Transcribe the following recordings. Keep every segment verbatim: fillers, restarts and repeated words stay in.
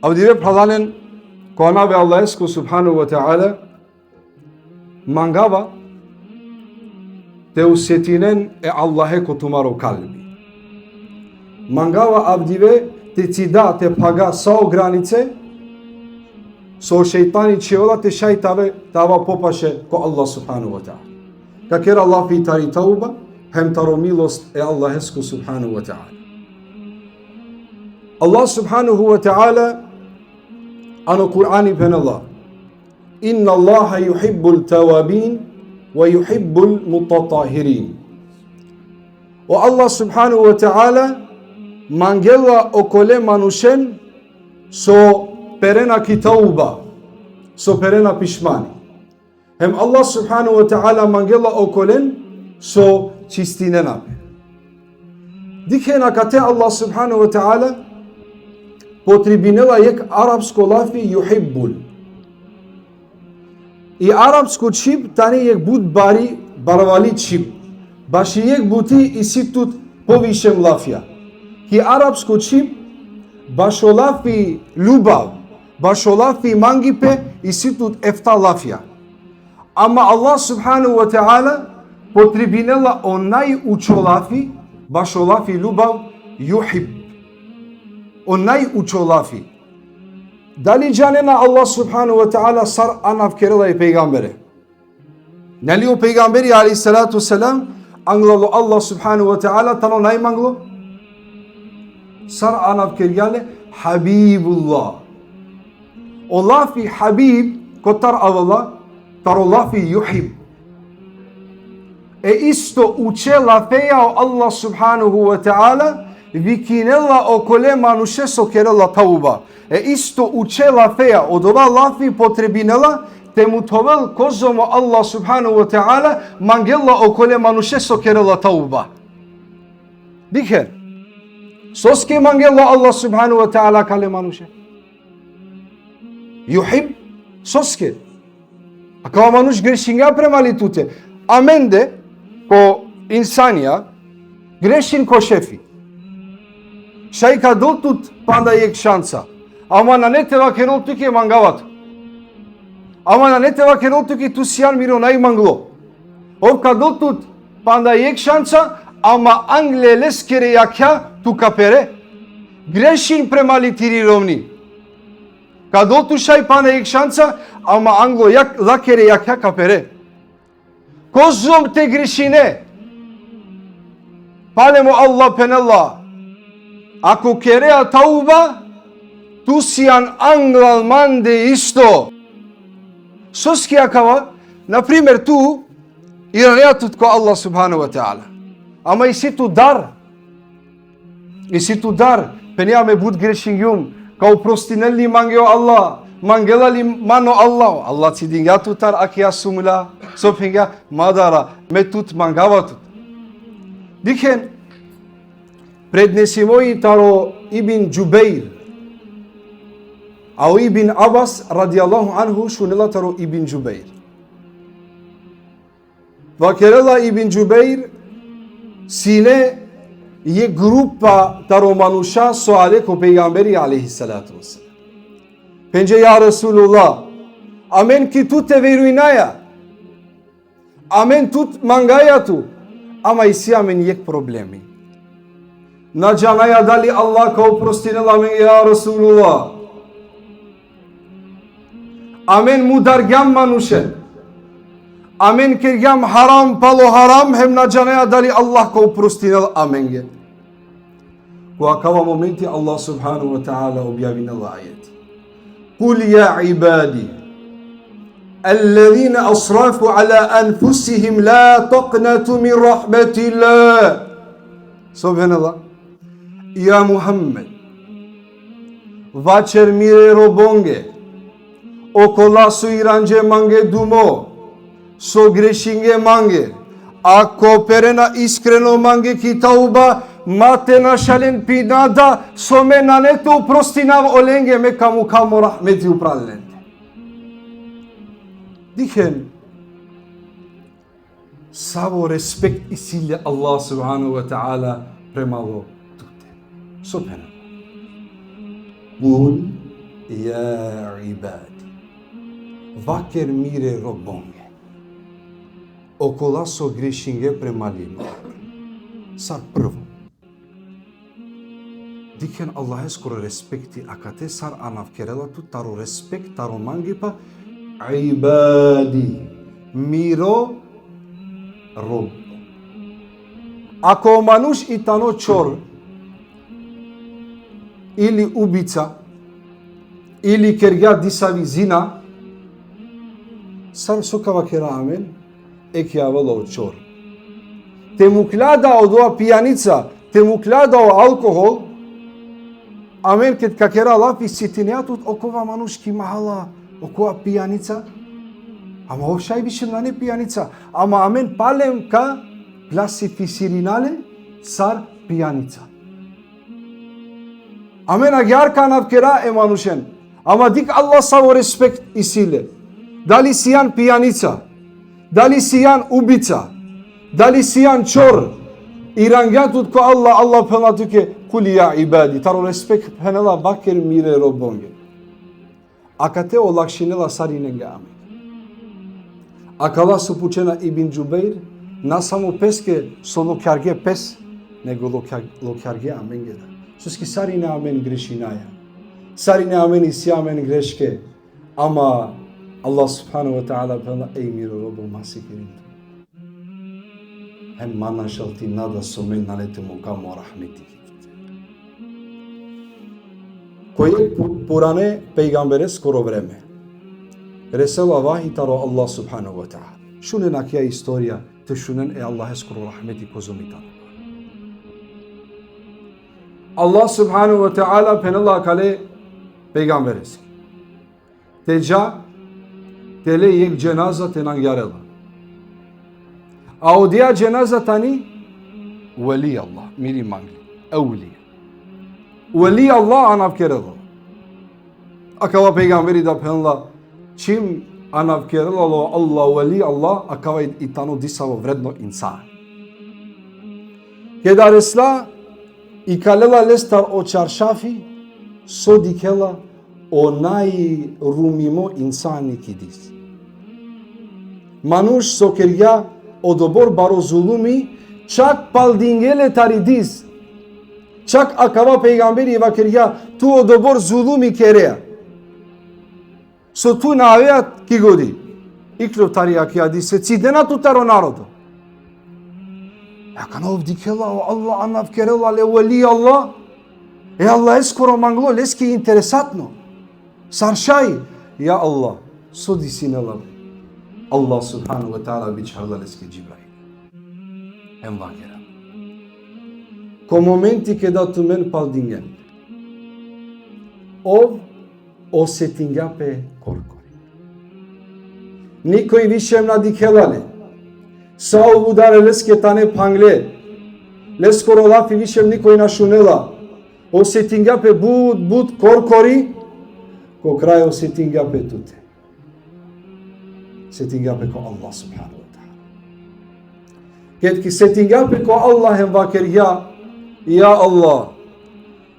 Avdive phralalen, ko anav e Allahesko subhanahu ve teala, mangava te osetinen e Allahe ko tumaro kalbi. Mangava avdive te cida, te phaga sa o granice, so šejtani čhivela te šaj te ave, te ava popaše ko Allah subhanahu ve teala. Ka kera lafi tari tauba, hem taro milost e Allahesko subhanahu ve teala. Allah subhanahu ve teala ano Kur'ani phenela: إن الله يحب التوابين ويحب المتطهرين. O Allah subhanahu ve teala mangela okole manušen so perena ki tauba, so perena pišmani. Hem Allah subhanahu ve teala mangela okolen so čistinena pe. Dikhen, akate Allah subhanahu ve teala potrebinela jekh arapsko lafi: juhibbul. I arapsko čhib tani jekh but bari, barvali čhib. Baši jekh buti isi tut poviše lafija. Ki arapsko čhib bašo lafi ljubav, bašo lafi mangipe isi tut efta lafija. Ama Allah subhanahu ve teala potrebinela o najučo lafi, bašo lafi ljubav: juhib. O najučo lafi. Dali džanena Allah subhanahu ve teala sar anav kerela e pejgambere? Nali o pejgamberi alejhi salatu ve selam anglal o Allah subhanahu ve teala tano najmanglo? Sar anav kergja le? Habibullah. O lafi habib kotar avela? Taro lafi juhib. E isto uče lafeja o Allah subhanahu ve teala vikinela okole manuše so kerela tauba. E isto uče lafeja, odova lafi potrebinela te muthovel kozom o Allah subhanahu ve teala mangela okole manuše so kerela tauba. Dikhen. Soske mangela o Allah subhanahu ve teala akale manuše? Juhib. Soske? Akava manuš grešingja prema li tute. Amende, ko insanja, grešin ko šefi. Šaj ka del tut panda jekh šansa. Ama nane te vakerel tuke mangava tut. Ama nane te vakerel tuke tu sian miro najmanglo. Ov ka del tut panda jekh šansa, ama angle leskere jakha tu ka pere. Grešin prema li tiri romni. Ka del tut šaj pana jekh šansa, ama anglo jak-, lakere jakha ka pere. Kozom te grešine, palem o Allah phenela: ako kerea tauba, tu sian anglal mande isto. Soske akava? Na primer, tu iranea tut ko Allah subhanahu ve teala. Ama isi tut dar. Isi tut dar, phenea: me but grešingjum, ka oprostinel li mange o Allah, mangela li man o Allah? Allah cidingja tutar akaja sumnja, so phengja: ma dara, me tut mangava tut. Dikhen, prenesimo i taro Ibn Džubeir. A o Ibn Abbas radijallahu anhu šunela taro Ibn Džubeir. Vakerela Ibn Džubeir: sine jekh grupa taro manuša so ale ko pejgamberi alejhi salatu ve selam. Phenđe: ja Resulullah, amen ki tute verujnaja, amen tut mangaja tu, ama isi amen jekh problemi. Na džanaja dali Allah ka oprostinel amenge, ja Resulullah. Amen mudargjam manušen. Amen kergjam haram palo haram, hem na džanaja dali Allah ka oprostinel amenge. Ko akava momenti Allah subhanahu ve teala objavinela ajet: قل يا عبادي الذين أسرفوا على أنفسهم لا تقنطوا من رحمة الله. Subhanallah. Ja Muhammed, vaćer mire robonge, okola so iranđe mange dumo, so grešinge mange, ako perena iskreno mange ki tauba, ma te našalen pi nada so me nane te oprostinav olenge, me ka mukhav mo rahmeti upral lende. Dikhen, savo respekt isi le Allah subhanahu ve teala prema tute. So phena? قل Ja ibadi. Vaker mire robonge. Okola so grešinge prema lilo. Sar prvo. Dikhen Allaheskoro respekti akate sar anav kerela tut taro respekt, taro mangipa, ibadi, miro rob. Ako manuš i tano čor, ili ubica, ili kergja disavi zina, sar so ka vakera amen, eke avela o čor. Te muklja da odova pijanica, te muklja da o alkohol, amen ked ka kera lafi sitinea tut okova manuš ki mahala, okova pijanica, ama ov šaj više nane pijanica, ama amen palem ka klasificirina le sar pijanica. Amen agjaar ka anav kera e manušen. Ama dikh Allah savo respekt isi le. Dali sian pijanica, dali sian ubica, dali sian čor, irangja tut ko Allah, Allah phenela tuke, kul ja ibadi, taro respekt phenela vaker mire robonge. Akate olakšinela sarinenge amen. Akala so pučena Ibn Džubeir, na samo peske so lokjarge pes, nego lokja-, lokjarge amenge da. Soske sarine amen grešinaja. Sarine amen isi amen greške. Ama Allah subhanahu wa ta'ala phenela, ej miro robo, ma sikirin tu. Hem ma našal ti nada so me nane te mukav mo rahmeti. Ko jekh pu-, purane pejgambereskoro vreme resela vahi taro Allah subhanahu wa ta'ala. Šunen akija istorija, te šunen e Allaheskoro rahmeti kozom i tano. Allah subhanahu wa ta'ala phenela akale pejgambereske. Te dža, te le jekh dženaza te nangjarela. A odija dženaza tani veli Allah, miri mangli, evlija. Veli Allah anav kerela. Akava pejgamberi da phenela, čim anav kerela o Allah veli Allah, akava i, i tano disavo vredno insan. Keda resla, ikalela lestar o čaršafi, so dikhela, o najrumimo insani ki dis. Manuš so kergja odobor baro zulumi, čak paldingje le tari dis. Čak akava pejgamberi vakergja, tu odobor zulumi kerea. So tu na avea ki godi. Iklov tari akija dise, cidena tu taro narodo. Akana ov dikhela, o Allah anav kerela le veli Allah. E Allaheskoro manglo, leske interesantno. Sar šaj, ja Allah, so disinela le? Allah subhanahu wa ta'ala bičharela leske Džibrail. Hem vakera. Ko momenti keda tumen paldingjen, ov osetingja pe korkori. Nikoj više na dikhela le. Sa ov udare leske tane phangle. Leskoro lafi više nikoj na šunela. Osetingja pe but, but korkori. Ko kraj osetingja pe tute. Setingja pe ko Allah subhanahu wa ta'ala. Ked ki setingja pe ko Allah hem vakergja, ja Allah,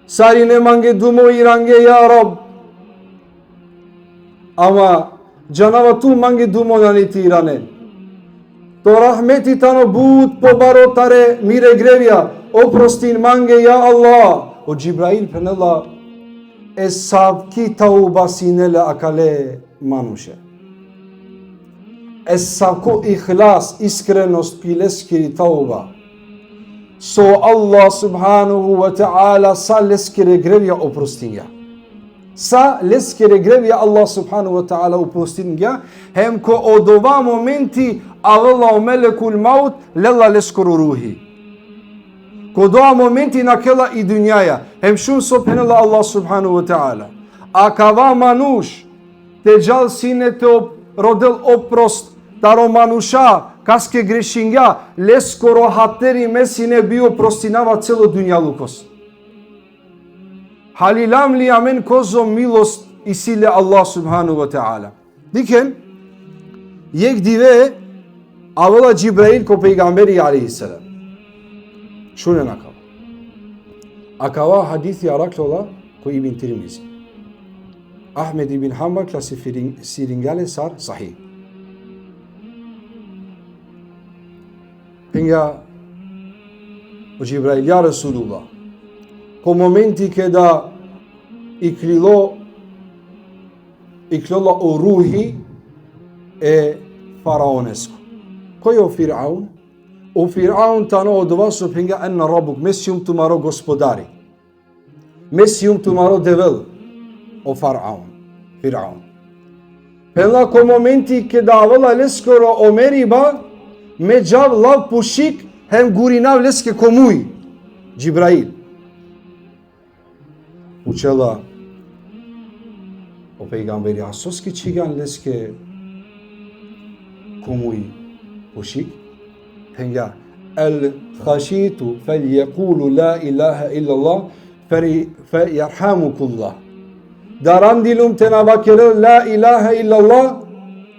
sarine mange dumo irange, ja Rab. Ama džanava tu mange dumo nane te irane. To rahmeti tano but pobaro tare mire grevja, oprostin mange, ja Allah. O Džibrail phenela, esavki tauba sine le akale manuše. Esavko ihlas, iskrenost pi leskiri tauba. So Allah subhanahu wa ta'ala sa leskere grevja oprostingja. Sa leskere grevja Allah subhanahu wa ta'ala oprostingja, hem ko odova momenti avela o melekul maut, lela leskoro ruhi. Ko odova momenti nakhela i dunjaja, hem šun so phenela Allah subhanahu wa ta'ala. Akava manuš, te džal sine te op-, rodel oprost taro manuša, kaske grešingja, leskoro hateri me sine bi oprostinava celo dunjalukos. Halilam li amen kozom milost isi le Allah subhanahu wa ta'ala. Dikhen, jekh dive avela Džibrail ko pejgamberi alejhi selam. Šunen akava. Akava hadisi arakhljola ko Ibn Tirmizi. Ahmed ibn Hanbal klasifiringja le sar sahih. Phenga o Džibrail: Ja Resulullah, ko momenti keda iklilo, ikljola o ruhi e faraonesko. Koj o Firaun? O Firaun tano odova so phenga: Ene Rabbuk, me sijum tumaro gospodari. Me sijum tumaro Devel, o Faraun, Firaun. Phenela: Ko momenti keda avela leskoro o meriba, me džav lav pušik hem gurinav leske ko muj. Džibrail pučela o pejgamberi: A soske čhigjan leske ko muj pušik? Phenga: El hašitu fel jekulu la ilahe illallah, fe jerhamukullah. Darandilum te na vakerel la ilahe illallah,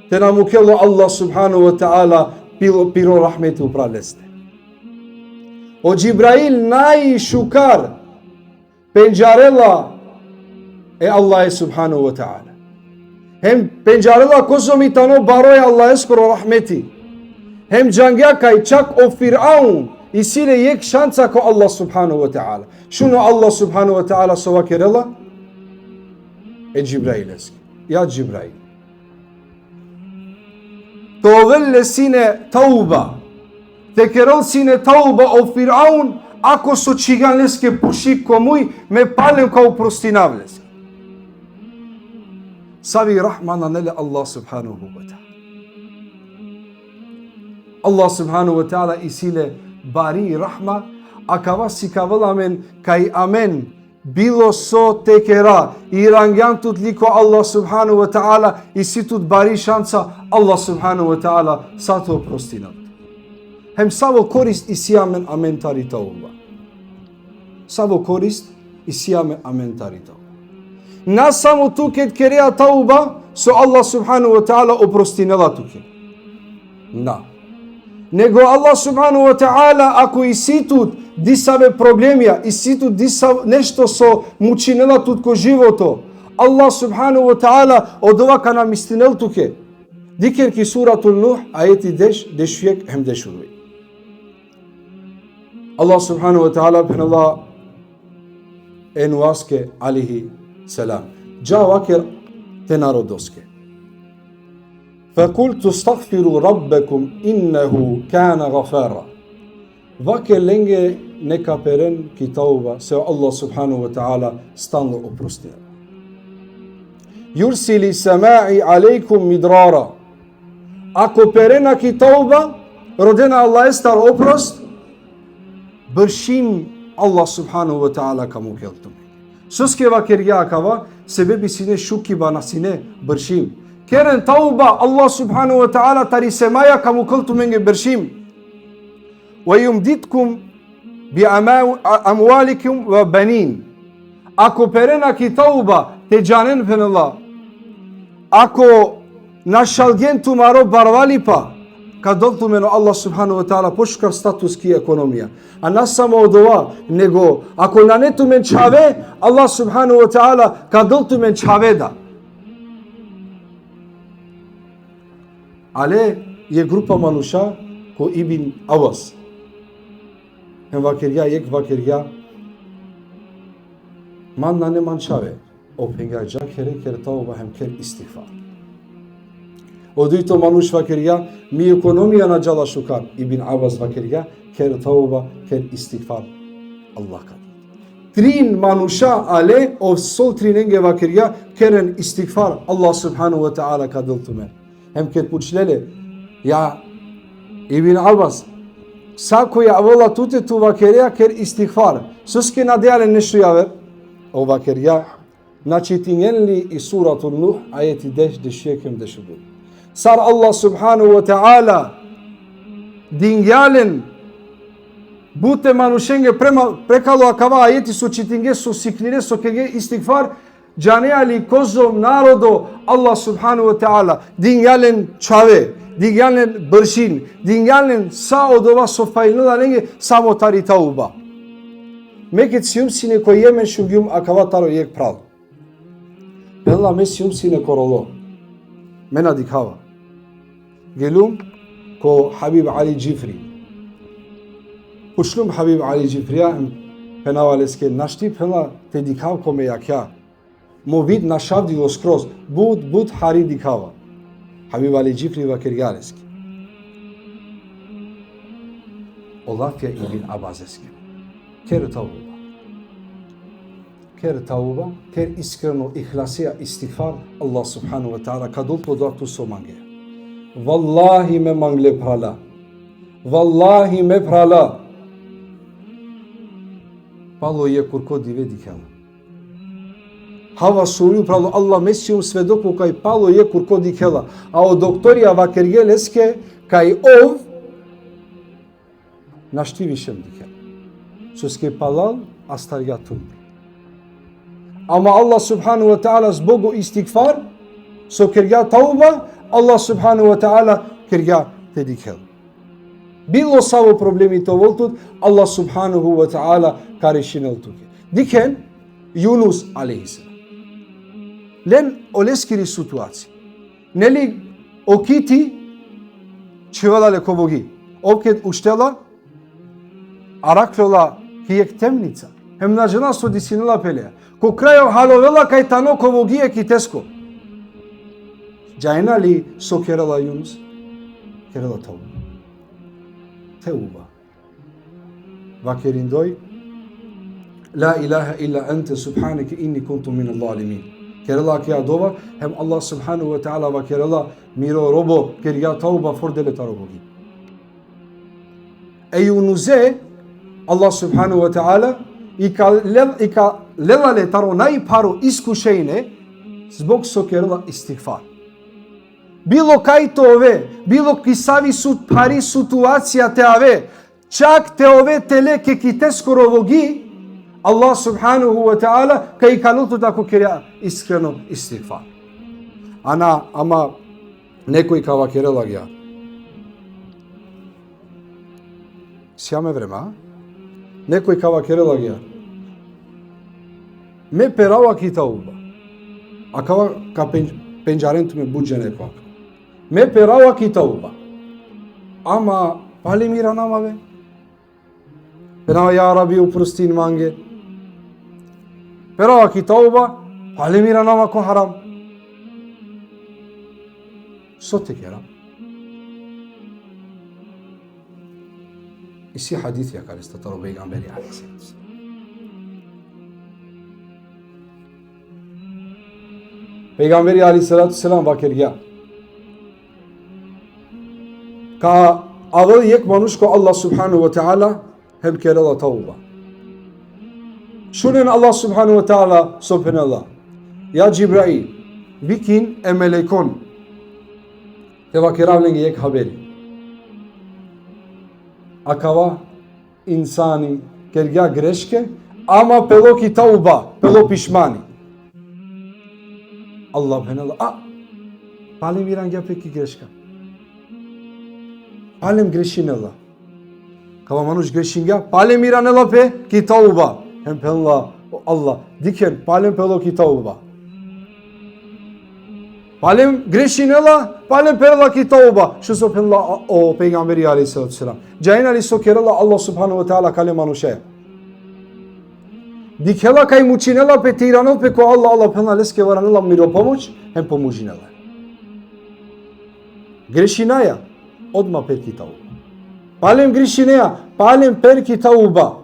te na mukel o Allah subhanahu ve teala piro, piro rahmeti upral leste. O Džibrail najšukar pendžarela e Allahe subhanahu ve teala. Hem pendžarela kozom i tano baro e Allaheskoro rahmeti. Hem džangja kaj čak o Firaun isi le jekh šansa ko Allah subhanahu ve teala. Šun o Allah subhanahu ve teala so vakerela e Džibraileske: Ja Džibrail, te ovel le sine tauba, te kerel sine tauba o Firaun, ako so čhigjan leske pušik ko muj, me palem ka uprostinav leske. Savi rahma nane le Allah subhanahu ve teala. Allah subhanahu ve teala isi le bari rahma, akava sikavela amen kaj amen bilo so te kera, irangjan tut li ko Allah subhanahu ve teala, isi tut bari šansa, Allah subhanahu ve teala sa te oprostinel. Hem savo korist isi amen, amen tari tauba. Savo korist isi amen, amen tari tauba. Na samo tuke te kerea tauba, so Allah subhanahu ve teala oprostinela tuke. Na. Nego Allah subhanahu ve teala, ako isi tut disave problemija, isi tut disav-, nešto so mučinela tut ko životo, Allah subhanahu ve teala odova ka namistinel tuke. Dikhen ki Suratul Nuh, ajeti deš, dešujekh hem dešuduj. Allah subhanahu ve teala phenela e Nuhaske alejhi selam: Ja vaker te narodoske: Fekultu stagfiru rabbekum innehu kane gafara. Vaker lenge neka peren ki tauba, se o Allah subhanahu ve teala stalno oprostinela. Jursili semai alejkum midrara. Ako perena ki tauba, rodena Allahestar oprost, bršim Allah subhanahu ve teala ka mukel tumen. Soske vakergja akava? Sebepi sine šukiba, na sine bršim. Keren tauba, Allah subhanahu ve teala tari semaja ka mukel tumenge bršim. Ve jumdidkum bi ama-, a-, amvalikum ve benin. Ako perena ki tauba, te džanen, phenela, ako našalgen tumaro barvalipa, ka del tumen o Allah subhanahu ve teala pošukar status ki ekonomija. A na samo odova, nego ako nane tumen čhave, Allah subhanahu ve teala ka del tumen čhave da. Ale jekh grupa manuša ko Ibn Abbas. Hem vakergja, jekh vakergja: Man nane man čhave. Ov phengja: Dža khere, ker tauba hem ker istigfar. O dujto manuš vakergja: Mi ekonomija na džala šukar. Ibn Abbas vakergja: Ker tauba, ker istigfar. Allah ka del. Trin manuša ale, ov sol trinenge vakergja: Keren istigfar, Allah subhanahu ve teala ka del tumen. Hem ked pučle le: Ja Ibn Abbas, sa koj avela tute tu vakerea ker istigfar, soske na dea len nešto javer? Ov vakergja: Na čitingjen li i Suratul Nuh, ajeti deš, dešujekh hem dešuduj? Sar Allah subhanahu ve teala dingja len bute manušenge prema, prekalo akava ajeti so čitinge, so sikline, so kerge istigfar, džanea li kozom narodo Allah subhanahu ve teala dingja len čhave, dingja len bršin, dingja len sa odova so falinela lenge, samo tari tauba. Me ked sijum sine ko Jemen, šungjum akava taro jekh phral. Phenela me sijum sine korolo. Me na dikhava. Gelum ko Habib Ali Džifri. Pučlum Habib Ali Džifrija, phenava leske našti, phenela, te dikhav ko me jakha. Mo vid našavdilo skroz, but, but hari dikhava. Habib Ali Džifri vakergja leske: O lafija Ibn Abbaseske. Ker tauba. Ker tauba, ker iskreno ihlasija istigfar, Allah subhanahu wa ta'ala ka dol tut odova tu so mange. Vallahi me mangle phrala. Vallahi me phrala. Palo jekh kurko dive dikhela. Hava sujum phralo, Allah, me sijum svedoko kaj palo jekh kurko dikhela. A o doktorija vakergje leske kaj ov našti više dikhela. Soske palal astargja tut. Ama Allah subhanahu wa ta'ala zbog o istigfar, so kergja tauba, Allah subhanahu wa ta'ala kergja te dikhel. Bilo savo problemi te ovel tut, Allah subhanahu wa ta'ala ka rešinel tuke. Dikhen Junus alejhi selam. Len oleskiri situacija. Neli, o kiti čhivela le ko vogi. Ov ked uštela, arakhljola ki jekh temnica. Hem na džanela so disinela pe leja. Ko krajo halovela kaj tano ko vogi e kitesko. Džanena li so kerela Junus? Kerela tauba. Tauba. Vakerindoj: La ilahe illa ente subhaneke inni kuntu minez zalimin. Kerela akaja dova, hem Allah subhanahu wa ta'ala vakerela: Miro robo, kergja tauba, fordele taro vogi. E Junuse, Allah subhanahu wa ta'ala, ikalel-, ikalela le taro najpharo iskušenje, zbog so kerela istigfar. Bilo kaj te ove, bilo ki savi sut phari situacija te ave, čak te ove tele ke kiteskoro vogi, Allah subhanahu wa ta'ala ka ikalel tut ako kergja iskreno istigfar. Ana, ama nekoj ka vakerel agjaar: Sijam e vreme, a? Nekoj ka vakerel agjaar: Me perava ki tauba. Akava ka pen-, pendžaren tumen but džene ko akava. Me perava ki tauba. Ama palem iranava be. Phenava: Ja Rabbi, oprostin mange. Perava ki tauba, palem iranava ko haram. So te kerav? Isi hadisi akale taro pejgamberi alejhi salatu ve selam. Pejgamberi alejhi salatu ve selam vakergja: Ka avel jekh manuš ko Allah subhanahu wa ta'ala, hem kerela tauba. Šunen Allah subhanahu wa ta'ala so phenela: Ja Džibrail, vikin e melekon. Te vakerav lenge jekh haberi. Akava insani kergja greške, ama pelo ki tauba, pelo pišmani. Allah phenela: A, palem irangja pe ki greška. Palem grešinela. Kava manuš grešingja, palem iranela pe ki tauba. Hem phenela: O Allah, dikhen, palem pelo ki tauba. Palem grešinela, palem perela ki tauba. Šun so phenela o, o pejgamberi alejhi salatu ve selam. Džanena li so kerela Allah subhanahu wa ta'ala akale manušeja? Dikhela kaj mučinela pe te iranel pe ko Allah, Allah phenela leske: Varanela miro pomoć, hem pomožinela. Grešinaja, odma per ki tauba. Palem grešinea, palem per ki tauba.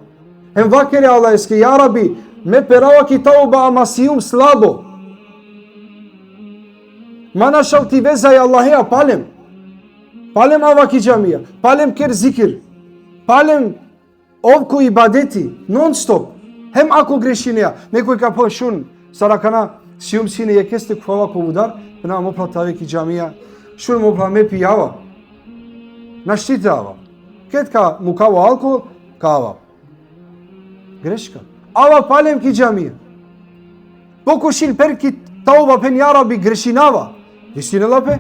Hem vakere Allaheske: Ja Rabbi, me perava ki tauba, ama sijum slabo. Ma našal ti veza e Allahea, palem. Palem ava ki džamija, palem ker zikir, palem ov ko ibadeti, non stop. Hem ako grešinea, nekoj ka phenel: Šun, sar akana sijum sine jekheste, khuva ko mudar, phenava: Mo phral, te ave ki džamija. Šun mo phral, me pijava. Našti te ava. Ked ka mukava alkohol, ka ava. Greška. Ava palem ki džamija. Pokušin per ki tauba, phen: Ja Rabbi, grešinava. Disinela pe?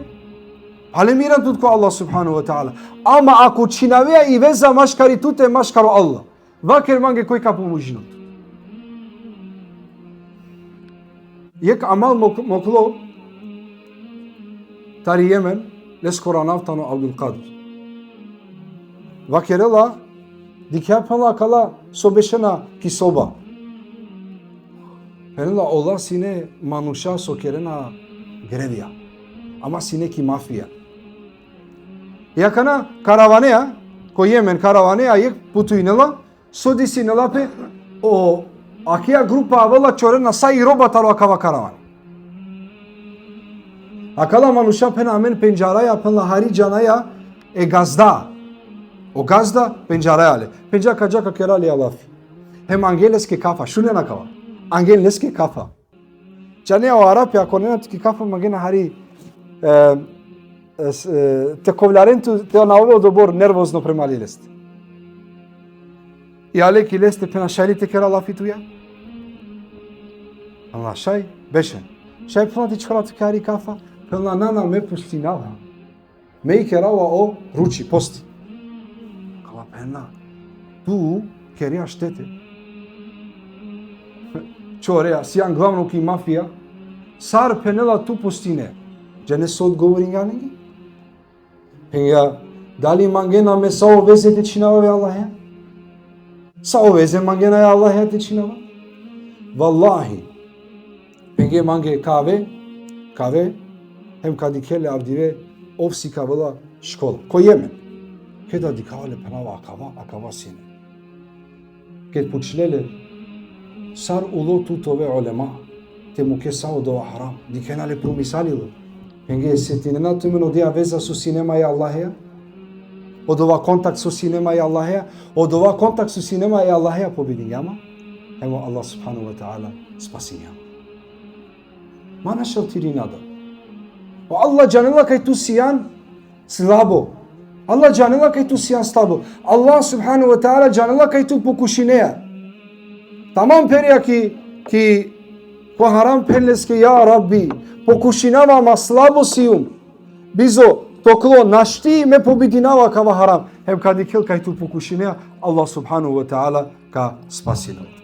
Palem iran tut ko Allah subhanahu wa ta'ala. Ama ako čhinavea i veza maškari tute, maškaro Allah, vaker mange koj ka pomožinel tut. Jekh amal mok-, moklo tari Jemen, leskoro anav tano Abdul Kadir. Vakerela, dikhea, phenela, akala so bešena ki soba. Phenela, ola sine manuša so kerena grevija. Ama sine ki mafija. I akana karavanea, ko Jemen karavanea, jekh putujnela, so disinela pe, o, akaja grupa avela, čorena sa i roba taro akava karavan. Akala manuša, phenela, amen pendžaraja, phenela, hari džanaja e gazda. O gazda pendžaraja le. Pendža ka dža ka kera le lafi. Hem ange leske kafa. Šunen akava. Ange leske kafa. Džanea o Arapi, ako nena tuke kafa, mangena hari, e, e, s-, e, te kovljaren tu, te na ove odobor nervozno prema leste. I ale ki leste, phenela, šaj li te kera lafi tuja? Phenela, šaj, bešen. Šaj, phenela, te čhora tuke hari kafa? Phenela, na, na, me postinava. Me ikerava o ruči, posti. Akala phenela, tu kerea štete. Čorea, sian glavno ki mafija. Sar, phenela, tu postine? Džane so odgovoringja amenge? Phengja, dali mangena me sa o veze te čhinava e Allaheja? Sa o veze mangena e Allaheja te čhinava? Vallahi, phenge, mange ka ave, ka ave, hem ka dikhel le avdive, ov sikavela škola. Ko Jemen. Keda dikhava le, phenava, akava, akava sine. Ked pučle le, sar ulo tu te ove ulema, te muke sa odova haram? Dikhena le, prumisalilo. Phenge, setinena tumen odija veza so sine ma e Allaheja? Odova kontakt so sine ma e Allaheja? Odova kontakt so sine ma e Allaheja pobedingja ma. Hem o Allah subhanahu ve teala spasinja ma. Ma našaltirina da. O Allah džanela kaj tu sian slabo. Allah džanela kaj tu sian slabo. Allah subhanahu ve teala džanela kaj tu pokušinea. Tamam, pherea ki, ki ko haram, phen leske, ja Rabbi, pokušinava, ma slabo sijum. Bizo toklo našti me pobedinava kava haram. Hem ka dikhel kaj tu pokušinea, Allah subhanahu ve teala ka spasinel.